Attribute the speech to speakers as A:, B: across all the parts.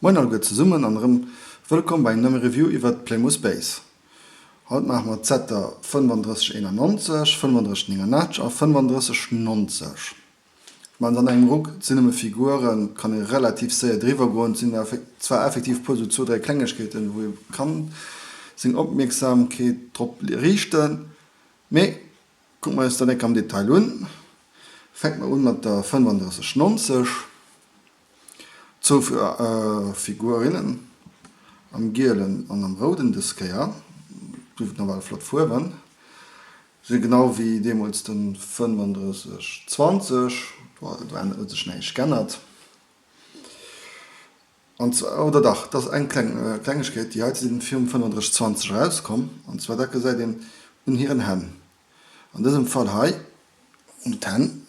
A: Moien alleguer zesummen an erëm wëllkomm bei engem neie Review iwwert Playmo Space. Haut maache mer d'Setter 3591, 3589 a 3590. Ech maachen se an engem Ruck, et sinn nëmme Figuren, et kann ee relativ séier driwwer goen. Et sinn zwar effektiv puer sou zwou, dräi Klengegkeeten, wou ee kann seng Opmierksamkeet drop riichten, mee Kucke mer eis dat enk am Detail un. Fänke mer un mat der 3590. Zwou Figurinnen am gielen an am rouden dës Kéier. Bleiwen nawell flott Fuerwen. Si genau wéi deemools de 3520, do huet sech näischt g'ännert. An zwar, oder dach, et ass eng kleng Klengegkeet, déi heite sinn virum 3520 erauskomm, an zwar dat gesäit een un hiren Hänn. An dësem Fall hei un d'Hänn,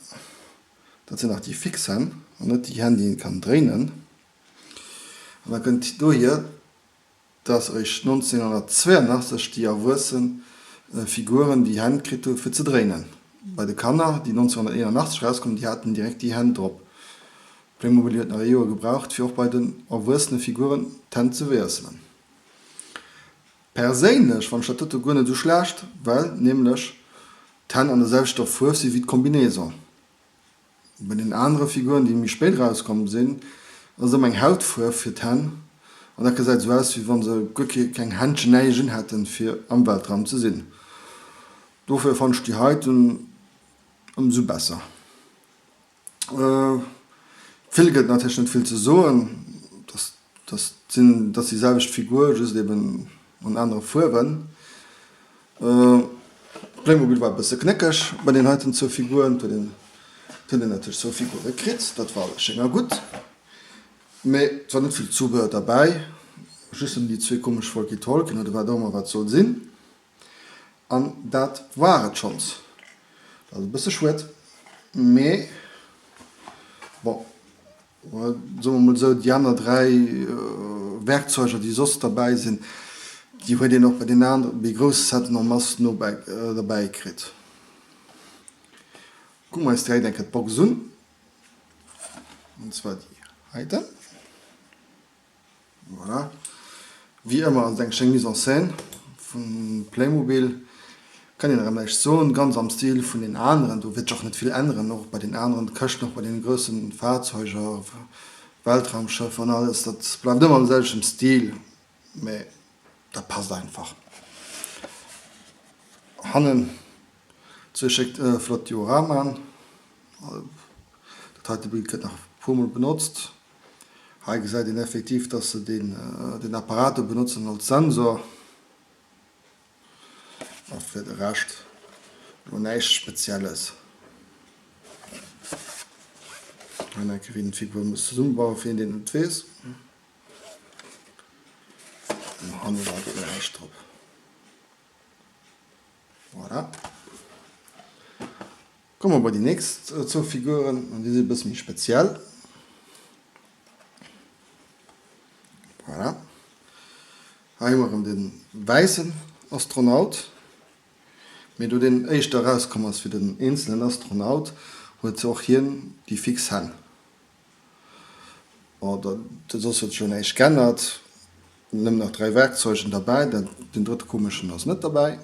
A: dat sinn nach déi fix Hänn an net déi Hänn, déi een kann dréinen. An da kënnt dohier, dass eréischt 1982 déi erwuesse Figuren déi Hänn kritt hu fir ze dréinen. Bei de Kanner, déi 1981 erauskoumen, déi haten direkt déi Hänn drop. Playmobil huet nach ee Joer gebraucht, fir och bei den erwuessene Figuren d'Hänn ze wiesselen. Perséinlech fannen ech dat dote guer net esou schlecht, well nämlech d'Hänn an der selwechter Fuerf si wéi d'Combinaison. Bei den anere Figuren, déi méi spéit erauskomm sinn, ass et ëmmer eng Hautfuerf fir d'Hänn an dat gesäit esou aus, wéi wa se guer keng Händschen näischt un hätten, fir am Weltraum ze sinn. Dofir fannen ech déi heiten ëmsou besser. Vill gëtt natierlech net vill ze soen, dat sinn dat ass déi selwecht Figur, just eben an anere Fuerwen. Playmobil war e bësse knéckeg bei den heiten zwou Figuren, et huet een et huet een natierlech zwou Figure kritt, dat war schéin a gutt, mee et war net vill Zubehör derbäi, just nëmmen déi zwee komesch Walkie-Talkien oder wat och ëmmer wat soll sinn. An dat war et schonns. Dat ass e bësse schued, mee bon, soe mer mol esou, déi aner 3 Werkzeuger, déi soss derbäi sinn, déi huet een och bei deenen anere méi grousse Setten en masse no derbäi kritt. Kucke mer eis direkt eng Kéier d'Box un, an zwar déi heiten. Voilà. Wéi ëmmer ass et eng schéin Mise en scène vun Playmobil. Kann een erëm näischt soen, ganz am Stil vun den aneren. Do wäert sech och net vill änneren, och bei den aneren Këschten, och bei den groussen Fahrzeuger, Weltraumschëffer an alles, dat bleift ëmmer am selwechten Stil, mä dat passt einfach. Hannen zwee schéck flott Dioramaen. Dat heite Bild gëtt nach e puer mol benotzt. Hei gesäit een effektiv, dass se den Apparat do benotzen als Sensor. A fir de Rescht elo näischt Spezielles. Hei nach eng Kéier, wéi een d'Figur muss zesummebauen, fir een, deen et net weess. An hannen war guer näischt drop. Voilà. Komme mer bei déi nächst zwou Figuren, an déi si e bësse méi speziell. Voilà. Hei hu mer erëm de wäissen Astronaut. Mee do deen éischter erauskomm ass wéi den eenzelen Astronaut, huet och hien déi fix Hänn. Bon, dat soss huet sech jo näischt g'ännert. Nëmmen nach 3 Werkzeugen derbäi, dat den drëtte komeschen ass net derbäi.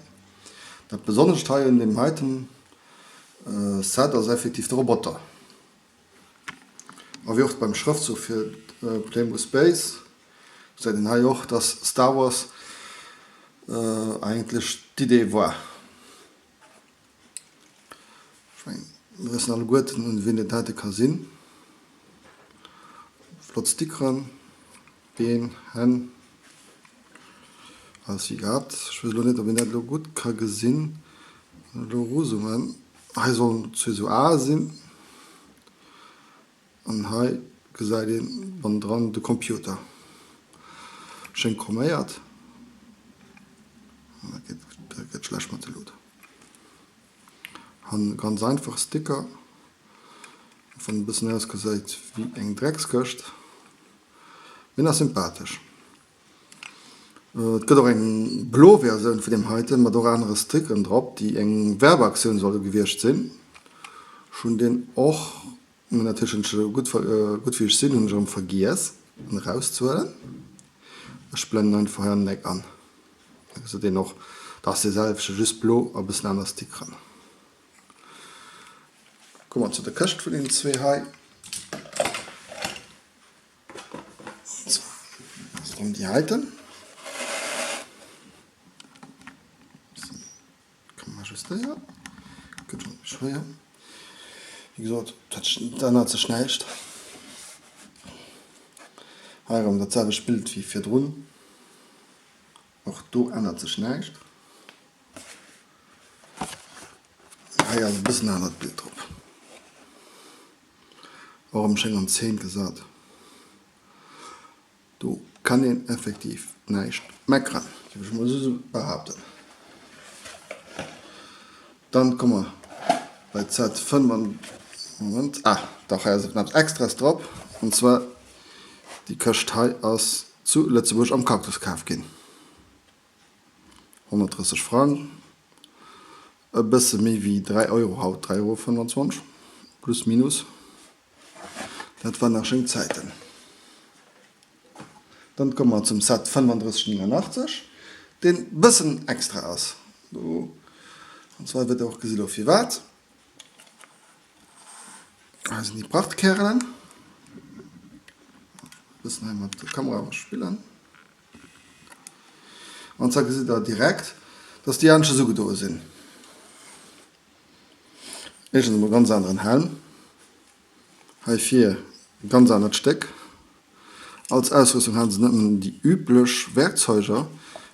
A: Dat besonnescht hei un deem heiten Set ass effektiv de Roboter. A wéi och beim Schrëftzuch fir Playmo Space gesäit een hei och, dass Star Wars eigentlech d'Idee war. Ech mengen, mir wëssen alleguerten, un wien dat heite ka sinn. Flott Stickeren, Been, Hänn, alles wéi gehabt. Ech weess elo net, ob een dat elo gutt ka gesinn, wann ech elo eruzoomen. Hei sollen zwee sou Ae sinn an hei gesäit een bannendran de Computer. Schéin chroméiert. Dat gëtt schlecht mat de Luut. Han ganz einfach Sticker, och wann e bëssen ausgesäit wéi eng Dreckskëscht, mee nach sympathesch. Et gëtt och eng blo Versioun vun deem heiten, mat och anere Stickeren drop, déi eng Werbeaktioun solle gewiescht sinn. Ech hunn deen och, mee natierlech hunn ech, gutt wéi ech sinn, hunn ech erëm vergiess. en erauszehuelen. Ech blennen einfach hei an den Eck an. Da gesäit een och, dat ass dee selwechte, just blo a bëssen aner Stickeren. Komme mer zu der Këscht vun deenen zwee hei. Ass erëm déi heiten. Kamera ajustéieren. Gëtt schon schwéier. Wéi gesot, dat ännert sech näischt. Hei erëm dat selwecht Bild wéi virdrun. Och do ännert sech näischt. Hei ass e bëssen anert Bild drop. Och erëm schéin an Zeen gesat. Do kann een effektiv näischt meckeren, géif ech mol esou behaapten. Dann komme mer bei d'Set 5 an, Moment, ah dach, hei ass nach eppes Extraes drop, an zwar déi Këscht hei ass zu Lëtzebuerg am Cactus kaf ginn. 130 Frang, e bësse méi wéi 3 Euro haut, 3,25 Euro plus minus. Dat waren nach schéin Zäiten. Dann komme mer zum Set 3589, deen bëssen extra ass. Do, an zwar wäert der och gesi lo firwat. Hei sinn déi Prachtkärelen. Bëssen hei mat der Kamera spillen. An zwar gesitt der direkt, dass déi aneschters ugedoe sinn. Éischtens emol ganz aneren Helm, hei vir e ganz anert Stéck. Als Ausrüstung haten se net nëmmen déi üblech Werkzeuger,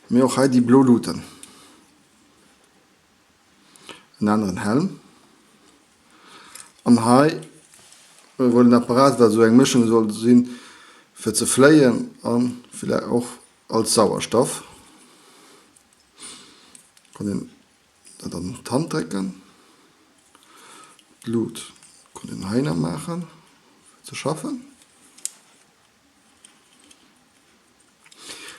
A: mee och hei déi blo Luuten. En aneren Helm an hei wuel en Apparat, wat esou eng Mëschung soll sinn, fir ze fléien a villäicht och als Sauerstoff. Kann een Dat an d'Hand drécken. D'Lut konnt een heihinner maachen fir ze schaffen.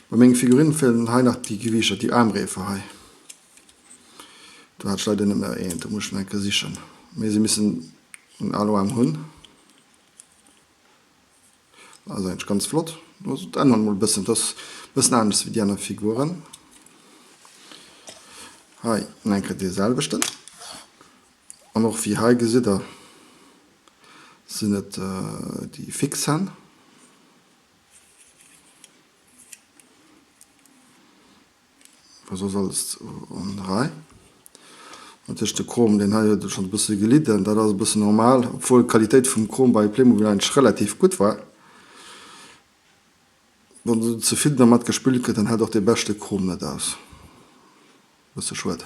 A: Bei menge Figurinen feelen hei nach déi Gewiichter, déi Aarmreefer hei. Do hat ech leider net méi eent, do muss ech nach eng Kéier sichen. Mee se missen en Aluaarm hunn. Ass eigentlech ganz flott. Also et ännert mol e bëssen, et ass e bëssen anescht wéi déi aner Figuren. Hei nach eng Kéier dee selwechten. An och wéi hei gesitt der sinn et déi fix Hänn. War soss alles an der Rei. Natierlech de Chrom, deen hei huet schonns e bësse gelidden, dat ass e bëssen normal, obwuel d'Qualitéit vum Chrom bei Playmobil eigentlech relativ gutt war. Wann do ze vill dermat gespillt gëtt, dann hält och dee beschte Chrom net aus. Bësse schued.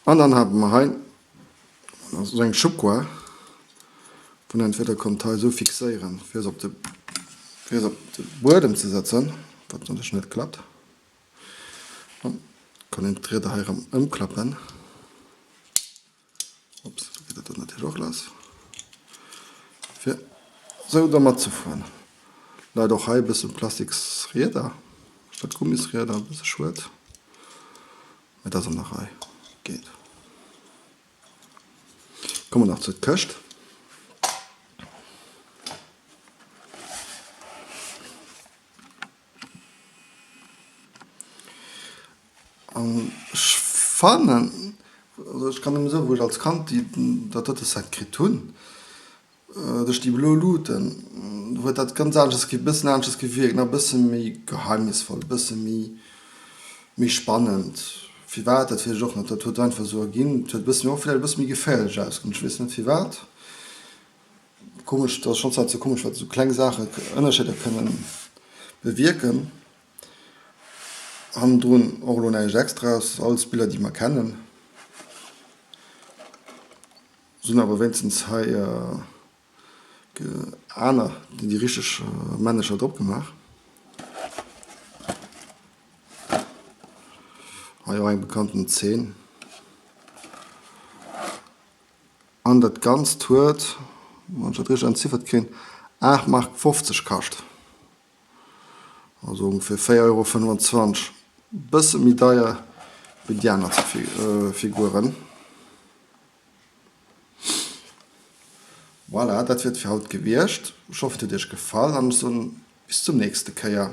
A: An dann hate mer hei esou eng Schubquar, wou een entweder konnt hei esou fixéieren, fir se op de, fir se op de Buedem ze setzen, wat natierlech net klappt. An kann een d'Rieder hei erëm ëmklappen. Ups, do geet dat dann natierlech och lass. Fir esou dermat ze fueren. Leider och hei e bësse plastiks Rieder statt Gummisrieder, e bësse schued, mee dat ass an der Rei. Geet. Komme mer nach zur Këscht. An ech fannen, also ech kann nëmme soen, wou ech als Kand déi, dat dote Set kritt hunn, duerch déi blo Luuten, huet dat ganz aneschters, e bëssen aneschters gewierkt, nach e bësse méi geheimnisvoll, e bësse méi, méi spannend. Firwat, dat weess ech och net, dat huet einfach esou erginn. Et huet e bëssen, och vläicht e bësse méi geféierlech ausgesinn, ech weess net firwat. Komesch, dat ass schonns heiansdo komesch, wat esou kleng Saache Ënnerscheeder kënnen bewierken. Hannendrun och elo näischt Extraes, alles Biller déi mer kennen. Sinn awer wéinstens hei aner, déi richteg Männecher drop gemaach. Hei och eng bekannten Zeen. An dat Ganzt huet, wann ech dat richteg entziffert kréien, 8 Mark 50 kascht. Also ongeféier 4 Euro 25. Bësse méi deier wéi déi aner Figuren. Voilà, dat wier et fir haut gewiescht. Ech hoffen et huet iech gefall an ech soen bis zum nächste Kéier.